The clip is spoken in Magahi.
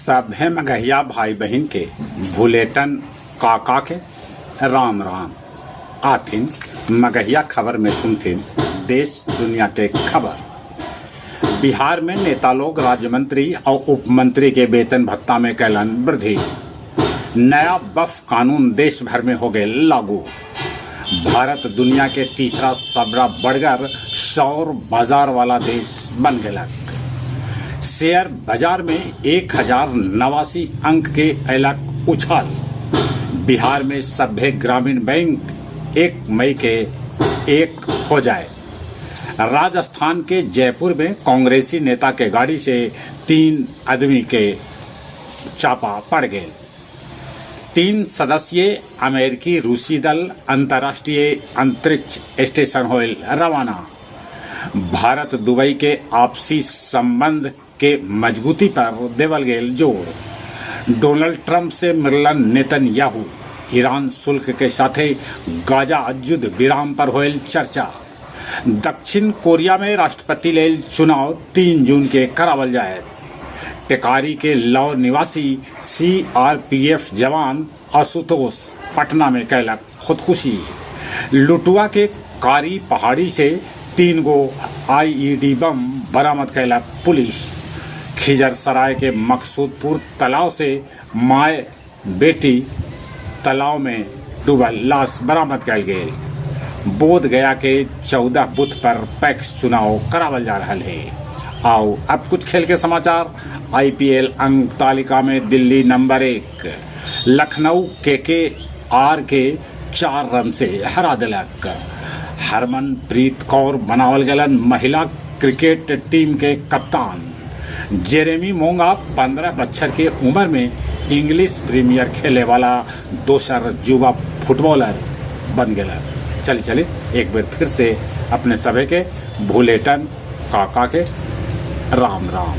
सभे मगहिया भाई बहिन के भुलेटन काका के राम राम। आथिन मगहिया खबर में सुनथिन देश दुनिया के खबर। बिहार में नेता लोग राज्य मंत्री और उपमंत्री के वेतन भत्ता में कैलन वृद्धि। नया वक्फ कानून देश भर में हो गए लागू। भारत दुनिया के तीसरा सबरा बड़गर सौर बाजार वाला देश बन गया। शेयर बाजार में 1089 अंक के ऐलक उछाल। बिहार में सभ्य ग्रामीण बैंक 1 मई के एक हो जाए। राजस्थान के जयपुर में कांग्रेसी नेता के गाड़ी से 3 आदमी के चापा पड़ गए। 3 सदस्यीय अमेरिकी रूसी दल अंतर्राष्ट्रीय अंतरिक्ष स्टेशन होल रवाना। भारत दुबई के आपसी संबंध के मजबूती पर देवल गेल जोर। डोनाल्ड ट्रंप से मिललन नेतन्याहू। ईरान शुल्क के साथे गाजा युद्ध विराम पर होल चर्चा। दक्षिण कोरिया में राष्ट्रपति लेल चुनाव 3 जून के करावल जाए। टेकारी के लौ निवासी सीआरपीएफ जवान आशुतोष पटना में कैलक खुदकुशी। लुटुआ के कारी पहाड़ी से 3 गो आईईडी बम बरामद कैलक पुलिस। खिजरसराय के मकसूदपुर तालाब से माय बेटी तालाब में डूबल लाश बरामद कैल गेल। बोध गया के 14 बूथ पर पैक्स चुनाव करावल जा रहा है। आओ अब कुछ खेल के समाचार। आईपीएल अंक तालिका में दिल्ली नंबर 1, लखनऊ केकेआर के 4 रन से हरा दिलक। हरमनप्रीत कौर बनावल गलन महिला क्रिकेट टीम के कप्तान। जेरेमी मोंगा 15 बच्चर के उम्र में इंग्लिश प्रीमियर खेले वाला दोसर युवा फुटबॉलर बन गया। चले चले एक बार फिर से अपने सभे के भूलेटन काका के राम राम।